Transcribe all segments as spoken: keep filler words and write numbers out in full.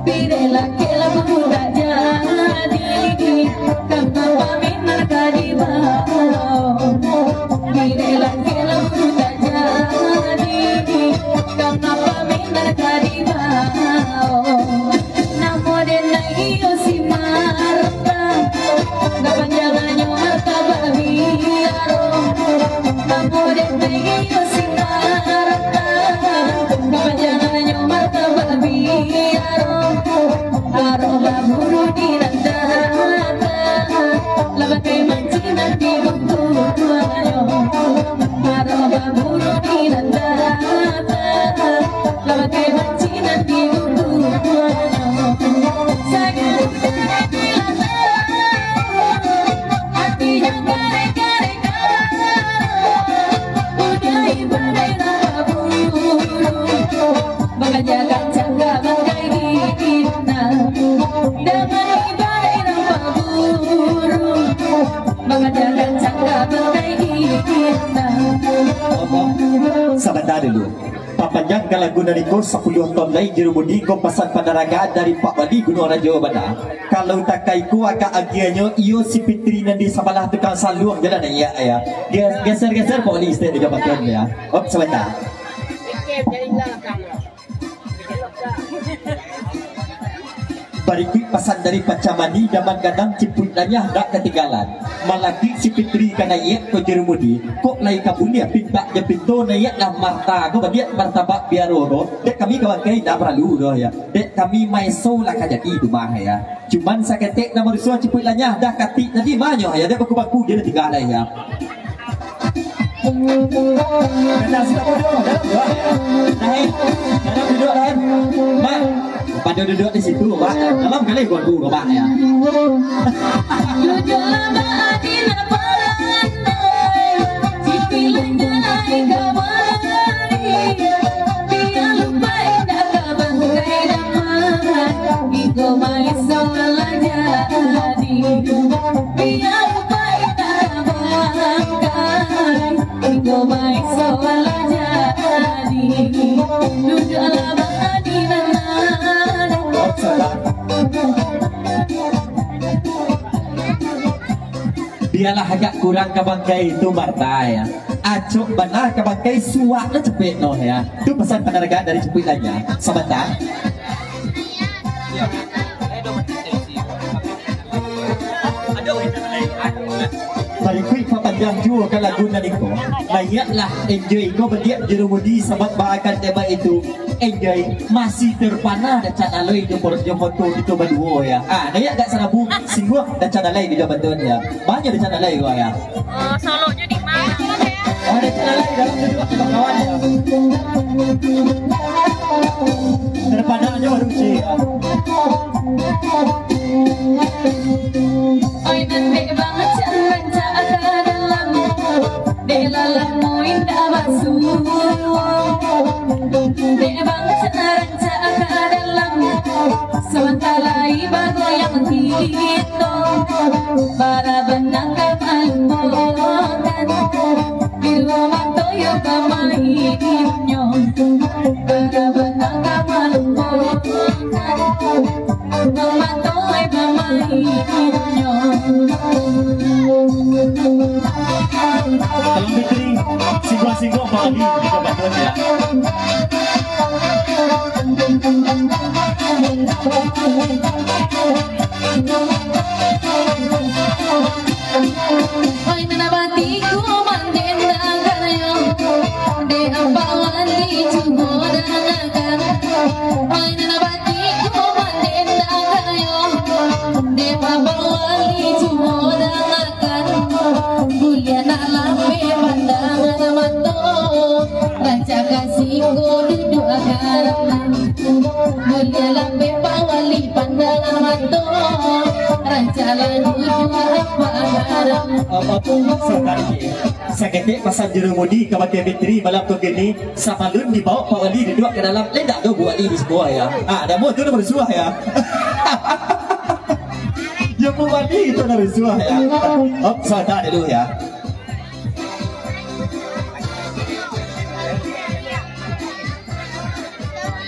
Pirek laki lah budak jadi, kanapa minar ka dibawo? Pirek laki lah budak jadi, kanapa minar ka dibawo? Namo den nai iyo si Marta, kapanjangannyo Marta Babiaro. Namo den nai iyo si Marta, kapanjangannyo Marta Babiaro. Aro baburu di nan data, lah bakai mancing nan di butuanyo. Aro baburu di nan data, lah bakai mancing nan di butuanyo. Sajo di latah, atinyo kareh-kareh. Udah ibarat nan baburu, bakaja kancang ka bangkai inang. Damai ibarat nan baburu, bakaja kancang ka bangkai inang. Sabanta dulu. Papanjang ka lagu nan iko, sapuluah taun lai Juru Budi, ko pasan panaragaan dari Pak Wali Gunuang Rajo bana. Kalau takai ko agak agiahnyo, iyo si Fitri nan di sabalah tukang saluang jalan, iyo, iyo. Ge-, geser-geser Pak Wali stek di jambatan, iyo. Op, sabanta. Barikuik pasan dari Pacamani, Daman Gadang, Cipuik Lanyah, dak katinggalan. Malakik si Fitri ka naiak ko Juru Budi, kok lai ka buliah pintak jo pinto naiaklah Marta ko, baliak martabak biaro ko. Dek kami ka bangkai ndak paralu doh, iyo. Dek kami maeso lah ka jadi tu mah, iyo. Cuman saketek nan marusuah Cipuik Lanyah, dah katik tadi mah nyo, iyo. Dek bangku-bangku jo lah tingga lai, iyo. Kena sila bodoh, dalam duduk, iyo. Naik, dalam duduk, naik. Mak, pado duduk di situ, Mak. Dalam kali bangku ko, Mak, iyo. Duduklah, Mak, di lapangan. Bialah agak kurang ka bangkai tu, Marta, iyo. Acok bana ka bangkai, suak no capek no, iyo. Tu pasan panaragaan dari Cipuik Lanyah. Sabanta. Barikuik papanjang juo ka lagu nan iko. Naiaklah enjoy ko baliak Juru Budi, sabab baakan dek baitu. Enjoy, masih terpana Dacan Aloi jo por-, jo foto kito baduo, iyo. Ah, naiak agak sarabu, singguang Dacan Aloi di jambatan, iyo. Banyak Dacan Aloi ko, iyo. Oh, solonyo di ma? Oh, Dacan Aloi dalam duduak kawan-kawan, iyo. Terpana nyo baru cik, iyo. Oi, nan dek bang rancak ka dalam, dek lah lamo indak basuo. Dek bang rancak ka dalam, sabanta lai bagoyang kito. Bara bana ka malumpokan, bilo mato yo ka mainnyo. Bara bana ka malumpokan. Tolong Fitri, singguang-singguang Pak Adi, di jambatan, iyo. Oi, nan batigo mandenda karyo, dek ampawali cubo dangakan. Oi, nan bati Mulia lambek Pak Wali, pandang mato, rancak lagu jua apa barang. Apa tu? Sabanari. Saketek pasan jurumudi ka bakeh Fitri malam ko kini, sabalun dibaok Pak Wali duduak ka dalam, lendak tu Bu Wali di sabuah ya. Ah, dah mau tu dah bersuah ya. Ya Bu Wali itu dah bersuah ya. Op, sabanari dulu ya.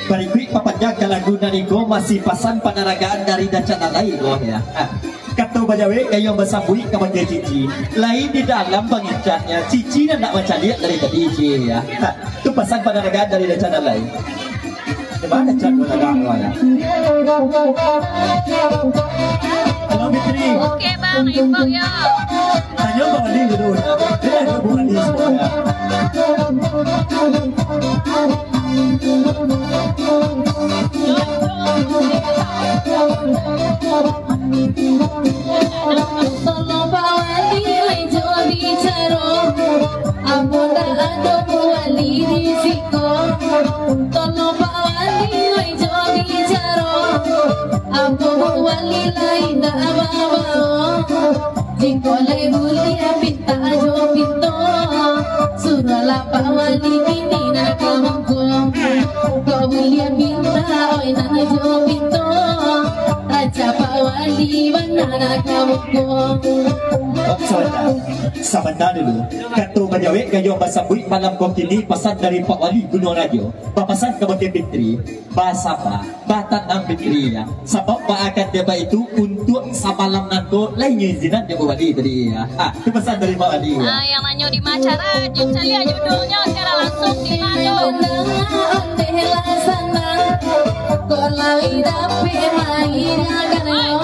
Barikuik papanjang ka lagu nan iko, masih pasan panaragaan dari Dacan Alai ko ya. Ha. Kato bajawek gayuang basambuik ka bakeh Cici. Lain di dalam bangicaknyo, Cici nan nak mancaliak dari tadi, Ci, ya. Ha. Tu pasan panaragaan dari Dacan Alai. Di mana Can panaragaan ko ya? Halo, Fitri. Oke, Bang, info yo. Tanyo Bang Andi dulu. Dia dah gabung Andi semua, ya. Tolong Pak Wali, lai jo bicaro, apo ndak ado Bu Wali di siko. Tolong Pak Wali, lai jo bicaro, apo Bu Wali lai ndak babao. Jikok lai buliah pinta jo pinto, suruahlah Pak Wali kini nan ka muko. Kok buliah pinta, oi, nan jo pinto, rancak Pak Wali bana nan ka muko. Sabanta, sabanta dulu. Kato bajawek gayuang basambuik malam ko kini, pasan dari Pak Wali Gunuang Rajo. Bapasan ka bakeh Fitri, basaba, batanang Fitri, ya. Sabab baakan deba itu untuak samalam nangko lai ngizinan dek Wali tadi, ya. Ah, itu pasan dari Pak Wali, ya. Ah, yang nanyo di masyarakat, jun caliak judulnyo secara langsung di mano? Ondeh lah sanang, kok lai dapek main akan yo.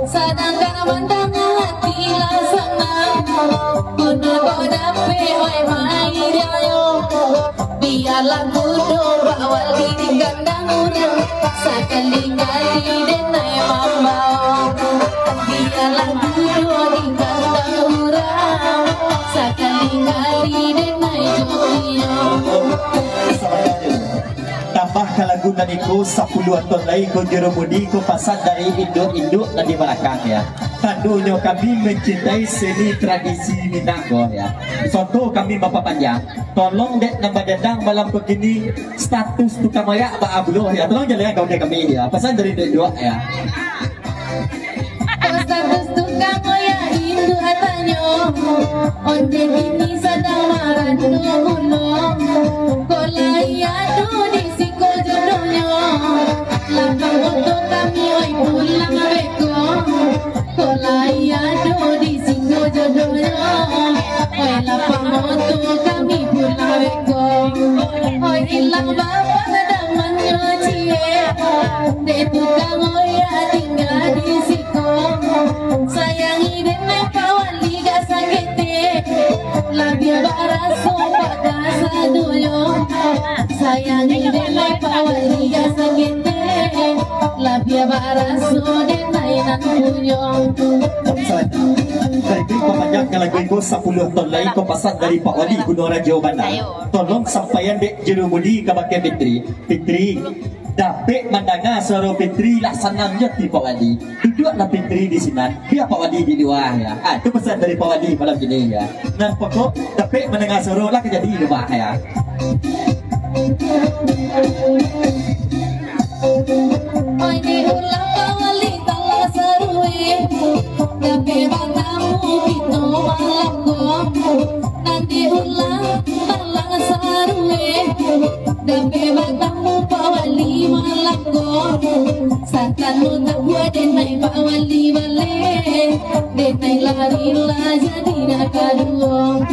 Sadangkan mandanga hati lah sanang, kok dapek wai main yo. Bialah kudo bawali di kandang urang, sakali-kali denai mambao. Bialah kudo di kandang urang, sakali-kali denai joknyo. Tambah ka lagu nan iko, sapuluah ton lai ko jurumudi ko, pasan dari induak-induak nan di balakang, ya. Tandonyo kami mancintai seni tradisi Minang ko, ya. Contoh kami bapapanjang. Tolong dek nan badendang malam ko kini, status tukang oyak baa pulo, ya. Tolong jaleh ka kami, ya. Pasan dari induak-induak, ya. Status tukang oyak induak tanyo, ondeh kini sadang marando pulo. Kok lai ado di siko jodohnyo, lapang oto kami, oi, pulang beko. Kok lai ado di siko jodohnyo, oi, lapang oto kami pulang beko. Oi, ilang bapa damannyo ciek, dek tukang oyak tingga di siko. Sayangi denai Pak Wali ka saketek, labiah baraso bak kasadonyo. Sayangi denai Pak Wali ka saketek, labiah baraso denai nan punyo. Baik, papanjang ka lagu iko, sapuluah ton lai ko, pasan dari Pak Wali Gunuang Rajo Banda. Tolong sampaian dek jurumudi ka bakeh Fitri. Fitri, dapek mandanga suaro Fitri lah sanang jo ati Pak Wali. Duduaklah Fitri di sinan, bia Pak Wali di lua, ya. Ah, itu pasan dari Pak Wali malam kini, ya. Nan pokok, dapek mandanga suaro lah ka jadi di rumah, ya. Oi, di ulang Pak Wali talah sarue, dapek batamu kito malam ko. Nan di ulang talah sarue, dapek batamu Pak Wali malam ko. Satanu tabuah denai Pak Wali baleh, denai lari lah jadi nak kaduo.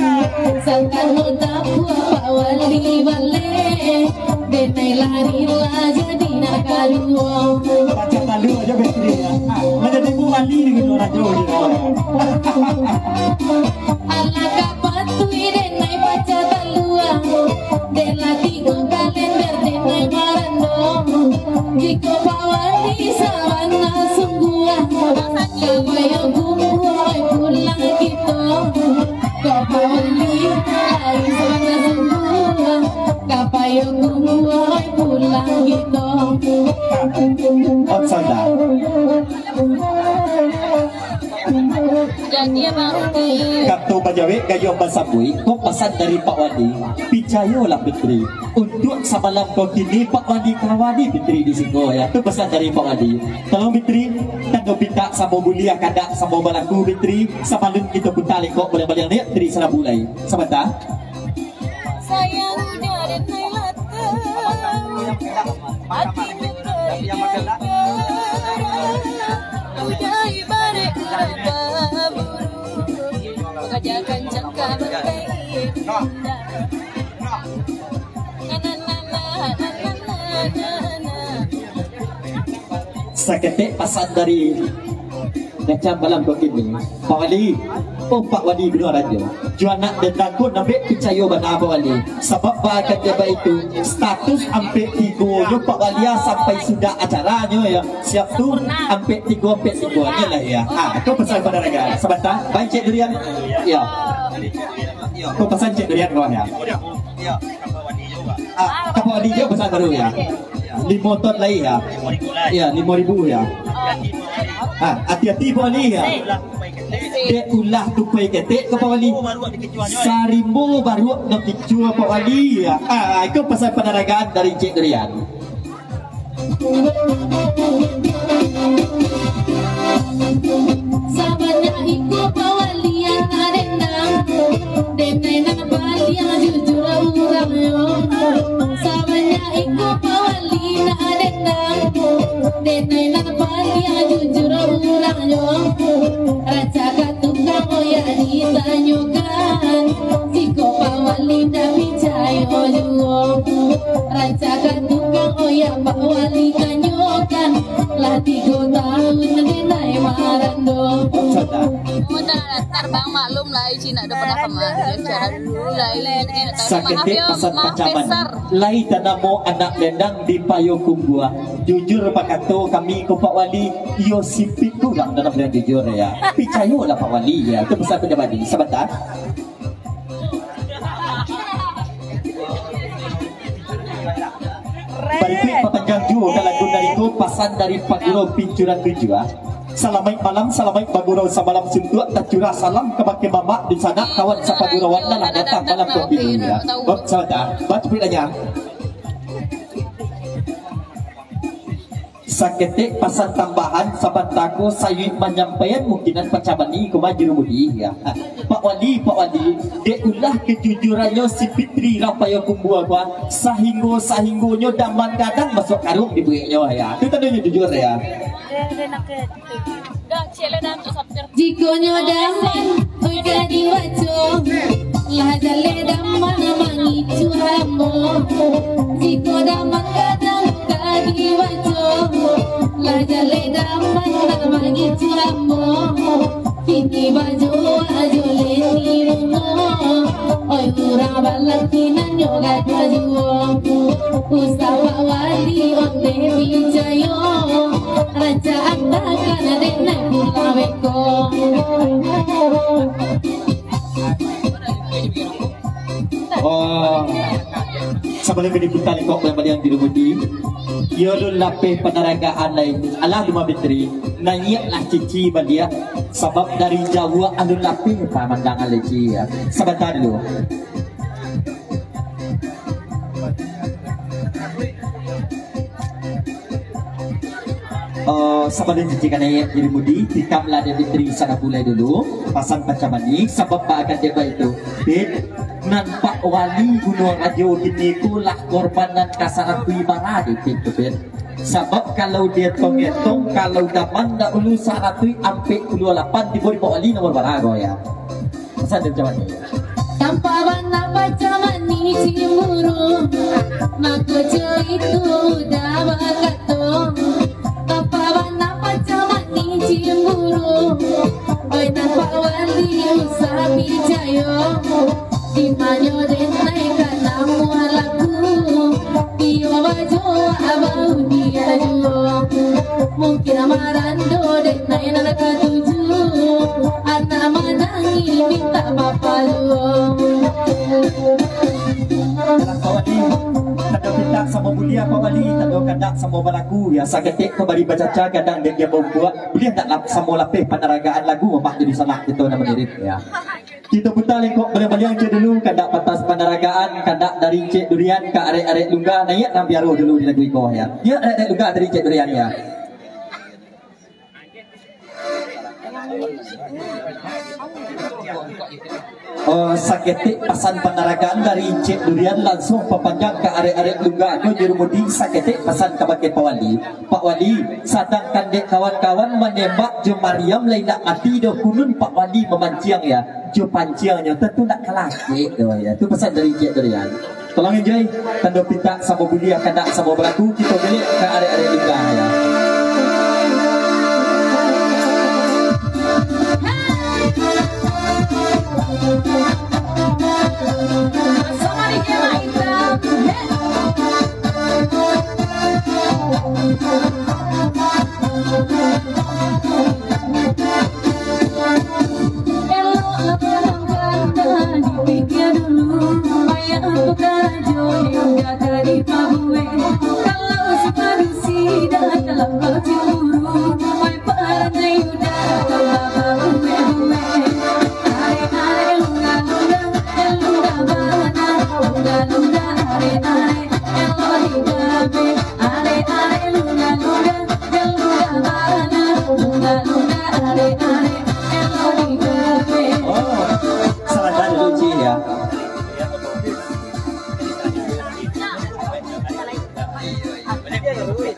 Satanu tabuah Pak Wali baleh, denai lari lah jadi nak kaduo. Pacah talu aja bateri, ya. Nah, jadi Bu Wali ni gitu, rajo gitu. Alah ka patuih denai pacah talu, ah. Dek lah tigo kalender denai marando. Jikok Pak Wali sabana sungguah, kapayo gumbuai pulang kito. Kok Pak Wali lai sabana sungguah, kapayo gumbuai pulang. Langik tu. Onsada. Jadi, Abang Uti. Kato bajawek gayuang basambuik, ko pasan dari Pak Wali. Picayolah, Fitri. Untuak samalam ko kini, Pak Wali ka wali Fitri di siko, ya. Tu pasan dari Pak Wali. Tolong, Fitri, tando pintak samo buliah, kadak samo balaku, Fitri. Sabalun kito puta lekok baliang-baliang, Fitri, salabu lai. Sabanta. Sayang dari nai latau, hati menderita. Udah ibarat urang baburu, mengajakan jangka berpindah. Na, na, na, na, na, na, na. Saketek pasan dari Gacan malam ko kini, Pak Wali. Oh, Pak Wali Gunuang Rajo. Jo anak dendang ko nambek picayo bana, Pak Wali. Sabab baa kecek baitu, status ampek tigo nyo Pak Wali, ah, sampai sudah acaranyo, ya. Siap tu, ampek tigo, ampek tigo nyo lah, ya. Ah, ko pasan pandangan. Sabanta, baa Encik Durian. Ya. Ko pasan Encik Durian ko, ya. Ah, Pak Wali jo pasan baru, ya. Limo ton lai, ya. Ya, limo ribu, ya. Ah, ati-ati, Pak Wali, ya. Dek ulah tupai ketek ko, Pak Wali. Sarimbo baruak nan kicua, Pak Wali, ya. Ah, iko pasan panaragaan dari Encik Durian. Sabanyak iko Pak Wali anak dendang, denai nan paliang jujur urangnyo. Sabanyak iko Pak Wali anak dendang, denai nan paliang jujur urangnyo. Rancak ka tukang oyak ditanyokan, jikok Pak Wali ndak picayo juo. Rancak ka tukang oyak Pak Wali tanyokan, lah tigo tahun denai marando. Mudah datar, Bang, maklum lah, Ici ndak ado pernah kama. Saketek pasan pacaman. Lai tanamo anak dendang di Payokumbuah. Jujur bakato kami ko Pak Wali, iyo sipik kurang dalam nan jujur, ya. Picayolah Pak Wali, ya. Tu pasan panjamani. Sabanta. Barikuik papanjang juo ka lagu nan iko, pasan dari Pagurau Pincuran Tujuah. Salamaik malam, salamaik bagurau samalam suntuak, tacurah salam kabake mamak, dunsanak, kawan sapagurauan nan lah datang malam ko kini, ya. Oh, sabanta. Bacapuik aja. Saketek pasan tambahan, sabanta ko sayuik manyampaian mungkinan pacaman ni ko mah Juru Mudi, ya. Pak Wali, Pak Wali, dek ulah kajujurannyo si Fitri Rapayo Kumbua ko, sahinggo-sahinggonyo daman gadang masuak karuang dibueknyo, ya. Tu tandonyo jujur, ya. Jiko nyo daman, oi ka diwaco, lah jaleh daman mangicuah ambo. Jiko daman gadang ka diwaco, lah jaleh daman mangicuah ambo. Kini bajoa jo leni rumo, oi urang balaki nan nyo gadang juo. Usah Pak Wali ondeh picayo, rancak antakan denai pulang beko. Oh, sabalun ka diputa lekok baliang-baliang Juru Mudi, iyo alun lapeh panaragaan lai. Alah, Duma Fitri, naiaklah Cici baliak, sabab dari jauah alun lapeh pamandangan lai, Ci, ya. Sabanta dulu. Oh, sabalun Cici ka naiak Juru Mudi, tikamlah dek Fitri sarabu lai dulu, pasan pacaman ni, sabab baa kecek baitu, Fit, nan Pak Wali Gunuang Rajo kini ko lah korban nan ka saratuih bara dek Fit tu, Fit. Sabab kalau dietong-etong, kalau daman dahulu saratuih ampek puluah lapan, tibo di Pak Wali nomor bara ko, ya. Pasan dek pacaman ni. Tampak bana pacaman ni cimburu, mako jo itu udah bakato. Tampak bana pacaman ni cimburu, oi nan Pak Wali usah picayo. Di manyo denai ka namuah laku, iyo bajoa bau dia juo. Mungkin marando denai nan katuju, anak manangih mintak bapaluo. Dalam kawan ni, tanda pinta Samo buliah Pak Wali, tando kandak samo balaku, yo, saketek ka bari bacaca, gadang dek nan bambuak, buliah ndak lap-, samo lapeh panaragaan lagu, Mamak jadi salah kito nan mangirim, yo. Kito puta lengkok baliang-baliang ciek dulu, kandak patas panaragaan, kandak dari Encik Durian ka arek-arek Lungga, naiak nan piaro dulu di lagu iko, yo. Yo, arek-arek Lungga dari Encik Durian, yo. Oh, saketek pasan panaragaan dari Encik Durian, lansuang papanjang ka arek-arek Lungga ko Jurumudi, saketek pasan kabake Pak Wali. Pak Wali, sadangkan dek kawan-kawan manembak jo mariam lai ndak mati doh, kunun Pak Wali mamanciang, yo, jo panciangnyo, tantu ndak ka lakek doh, yo. Tu pasan dari Encik Durian. Tolong enjoy, tando pintak samo buliah, kandak samo balaku, kito gelek ka arek-arek Lungga, yo. Elok lah barangkali dipikia dulu, payah tu karajo, indak ka dipabuek. Kalau si padusi dah talambau cemburu, oi parangai udah tambah babuek-buek. Arek-arek Lungga-Lungga, jan Lungga bana, Lungga-Lungga, arek-arek elok digabeh. Arek-arek Lungga-Lungga, jan Lungga bana, Lungga-Lungga, arek-arek elok digabeh. Oh, salah tadi, Cik, yo.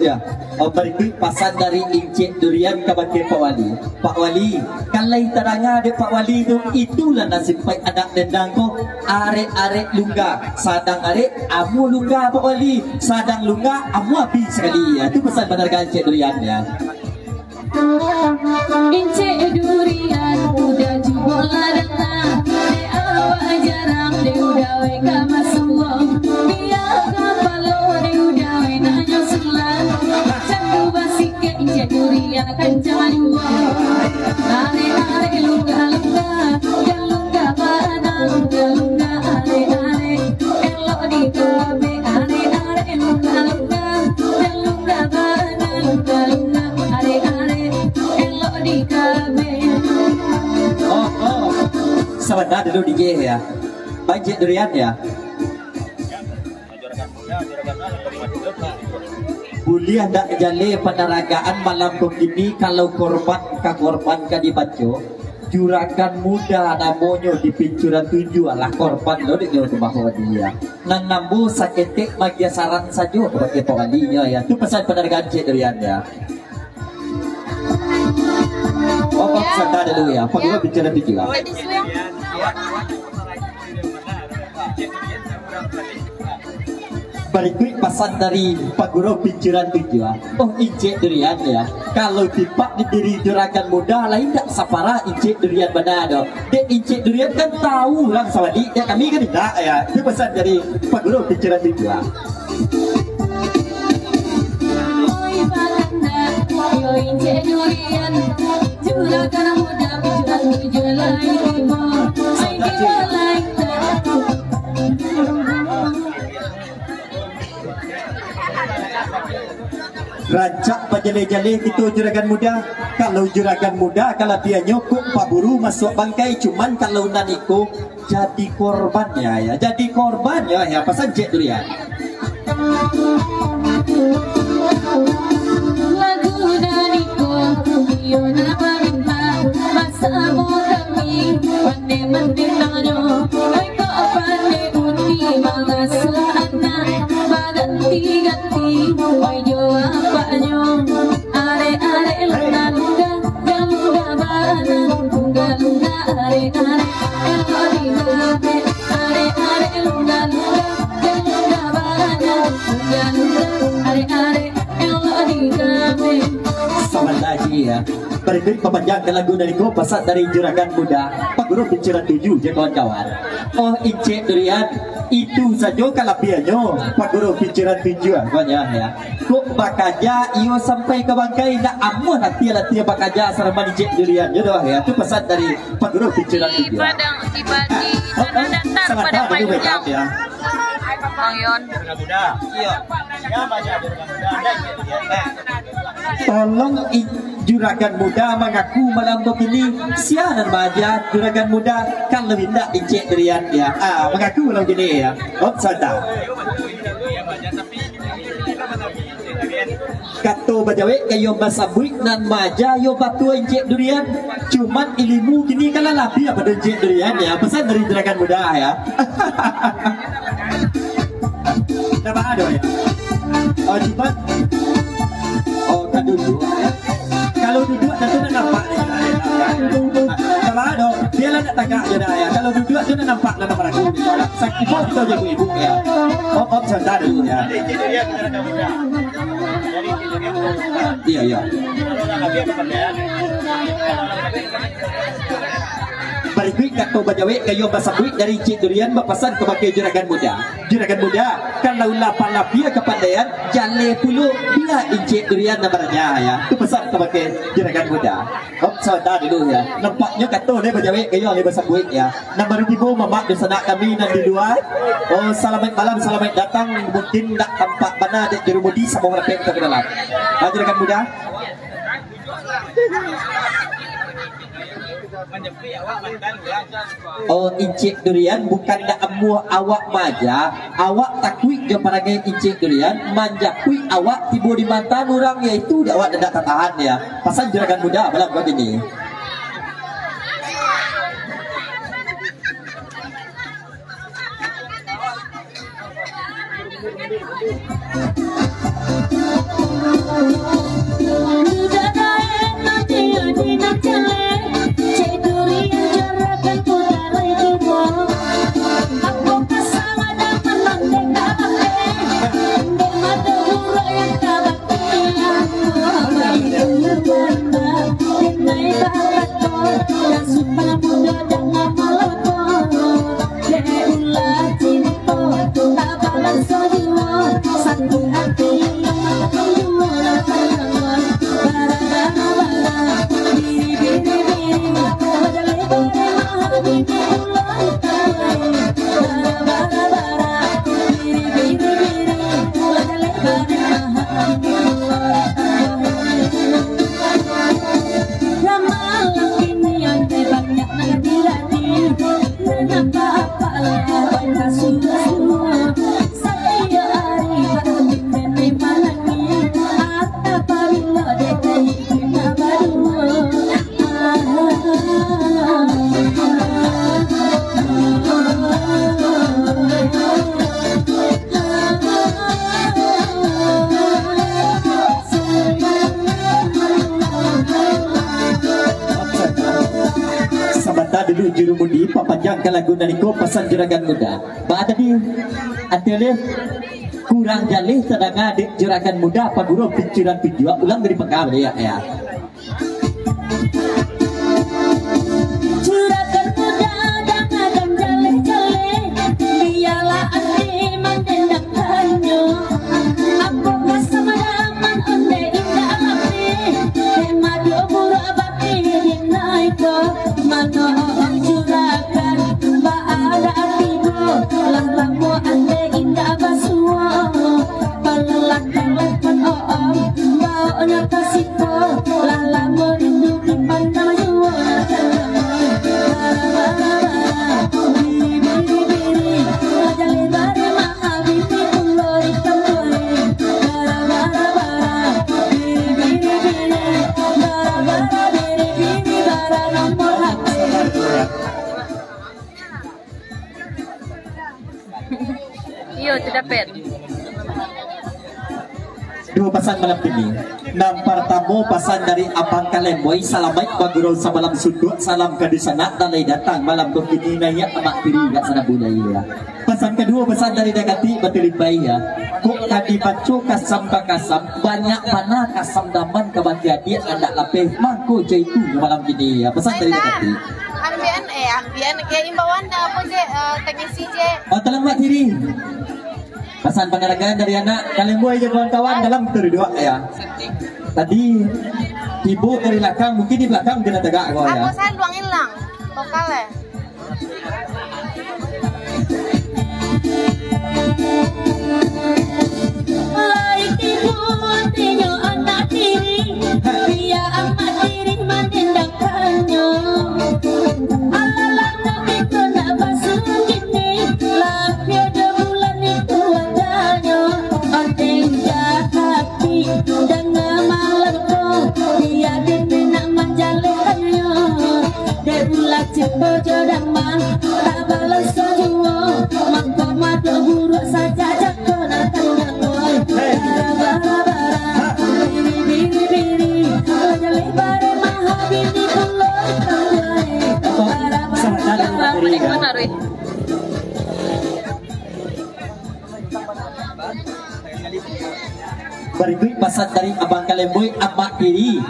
Yo, oh, barikuik pasan dari Encik Durian kabake Pak Wali. Pak Wali, kan lai tadanga dek Pak Wali tu, itulah nasib paik anak dendang ko, arek-arek Lungga, sadang arek amuah Lungga, Pak Wali, sadang Lungga amuah api sakali. Yo, tu pasan panaragaan Encik Durian, yo. Encik Durian, udah cubo lah datang, dek awak jarang, dek udah wai ka masuak, biak kapalo, dek udah wai nak nyo sulang, macam tu basi Kek Encik Durian kancang juo. Arek-arek Lungga-Lungga, jan Lungga bana, Lungga-Lungga, arek-arek elok digabeh. Arek-arek Lungga-Lungga, jan Lungga bana, Lungga-Lungga, arek-arek elok digabeh. Oh, oh. Sabanta dulu, D J, yo. Bajik Durian, yo. Buliah ndak jaleh panaragaan malam ko kini, kalau korban ka korban ka dibaco, Juragan Muda namonyo di Pincuran Tujuah lah korban lo dek nyo tu bahawa dia. Nan ambo saketek magiah saran sajo kabake Pak Wali nyo, yo. Tu pasan panaragaan Encik Durian, yo. Oh, oh, sabanta dulu, yo. Pak Guru Pincuran Tujuah, yo. Barikuik pasan dari Pak Guru Pincuran Tujuah. Oh, Encik Durian, yo. Kalau tipak di diri Juragan Muda, lai ndak saparah Encik Durian bana doh. Dek Encik Durian kan tahu urang sawadi, dek kami kan indak, yo. Itu pasan dari Pak Guru Pincuran Tujuah. Oi, bakanda, yo Encik Durian, Juragan Muda, Pincuran Tujuah lai tibo. Oi, tibo lai. Rancak bajaleh-jaleh kito Juragan Muda. Kalau Juragan Muda kalabiahannyo kok paburu masuak bangkai, cuman kalau nan iko jadi korban, yo, yo. Jadi korban, yo, yo. Pasan Encik Durian. Lagu nan iko, iyo nan paminta, basamo kami, pandai-pandai tanyo, oi kok pandai undi mangasuah anak, baganti-ganti, oi jo apaknyo. Arek-arek Lungga-Lungga, jan Lungga bana, Lungga-Lungga, arek-arek elok digabeh. Arek-arek Lungga-Lungga, jan Lungga bana, Lungga-Lungga, arek-arek elok digabeh. Sabanta, Cik, yo. Barikuik papanjangkan lagu nan iko, pasan dari Juragan Muda, Pak Guru Pincuran Tujuah, jo kawan-kawan. Oh, Encik Durian, itu sajo kalabiahannyo, Pak Guru Pincuran Tujuah, banyak, yo. Kok bakaja iyo sampai ka bangkai, ndak amuah latiah-latiah bakaja sarama Encik Durian, yo doh, yo. Tu pasan dari Pak Guru Pincuran Tujuah. Padang, tiba di Tanah Datar, Padang Panjang. Bang Yon. Iyo. Tolong i-, juragan muda mangaku malam bakini, sia nan maaja juragan muda, kalau indak Incek Durian, ya. Ah, mangaku malam kini, ya. Op, santa. Kato bajawek ka iyo basabuik, nan maaja iyo batua Incek Durian. Cuman ilimu kini kan lah labiah pado Incek Durian, ya. Pasan dari juragan muda, ya. Dah baa doh, ya? Oh, cuman. Oh, ka duduak, ya. Kalau duduak, tantu nak nampak, ya. Dah baa doh. Bialah nak tagak je dah, ya. Kalau duduak tu nak nampak, nak nampak aku. Sakit pun kita je ibu, ya. Op, op, santa dulu, ya. Iya, iya. Barikuik kato bajawek ka iyo basabuik dari Incek Durian bapasan kabake juragan muda. Juragan muda, kalau lah palabiah kapandaian, jaleh pulo bia Incek Durian nan baraja, ya. Tu pasan kabake juragan muda. Op, santa dulu, ya. Nampaknyo kato lai bajawek ka iyo lai basabuik, ya. Nan baru tibo mamak dunsanak kami nan di lua. Oh, salamaik malam, salamaik datang. Mungkin ndak tampak bana dek jurumudi, samo rapek ka dalam. Ah, juragan muda. Oh, Incek Durian, bukan ndak amuah awak maaja, awak takuik jo parangai Incek Durian, manjapuik awak tibo di matan urang, yaitu dek awak ndak tatahan, ya. Pasan juragan muda malam kini. Sabanta dulu jurumudi, papanjangkan lagu nan iko, pasan juragan muda. Baa tadi? Ati alih, kurang jaleh tadanga dek juragan muda, pagurau pikiran pijuak, ulang dari pangka baliak, ya. Juragan muda, jangan jaleh-jaleh, bialah ati mandendangkannyo. Apo ka samalaman onde indak lapeh, dek madu buruak bapeh di naiko. Mano juragan baadak tibo, lah lamo ande indak basuo. Palelah telepon Oom, baoknyo ka siko, lah lamo rindu dipandang juo. Bara-bara, biri-biri-biri, raja lebar maha bini pulo di kampuang. Bara-bara, biri-biri-biri, bara-bara, biri-biri, bara nomor H P. Iyo, tu dapet. Duo pasan malam kini. Nan partamo, pasan dari Abang Kalemboi, salamaik bagurau samalam suntuak, salam ka dunsanak, nan lai datang malam ko kini, naiak amak tiri dak sanabulai, ya. Pasan kaduo, pasan dari Dakatik Batu Limbai, ya. Kok ka dibaco kasam bakasam, banyak bana kasam daman ka bati adiak nan dak lapeh, mangko jo itu malam kini, ya. Pasan dari Dakatik. Ambian, eh, ambian, kayak imbauan dah apa, Cek? Eh, teknisi, Cek. Oh, talamak diri. Pasan pangaragaan dari anak Kalemboi jo kawan-kawan dalam tu duduak, ya. Tadi tibo dari lakang, mungkin di balakang kena tagak ko, ya. Aku saya luang ilang. Vokal, eh. Lai tibo atinyo anak tiri, bia amak tiri manindangkannyo. Alah lah tapi ko nak basuo kini, lah pio duo bulan itu adanyo. Ondeh jahat, danga malam ko, bia dek nak manjalehannyo. Dek ulah ciko jo damang, tak balaso juo, mangko mado buruak saja jako nak tanyang, woi. Bara-bara, biri-biri-biri, majaleh bare maha bini pulo, woi. Bara-bara. Barikuik pasan dari Abang Kalemboi, Amak Tiri.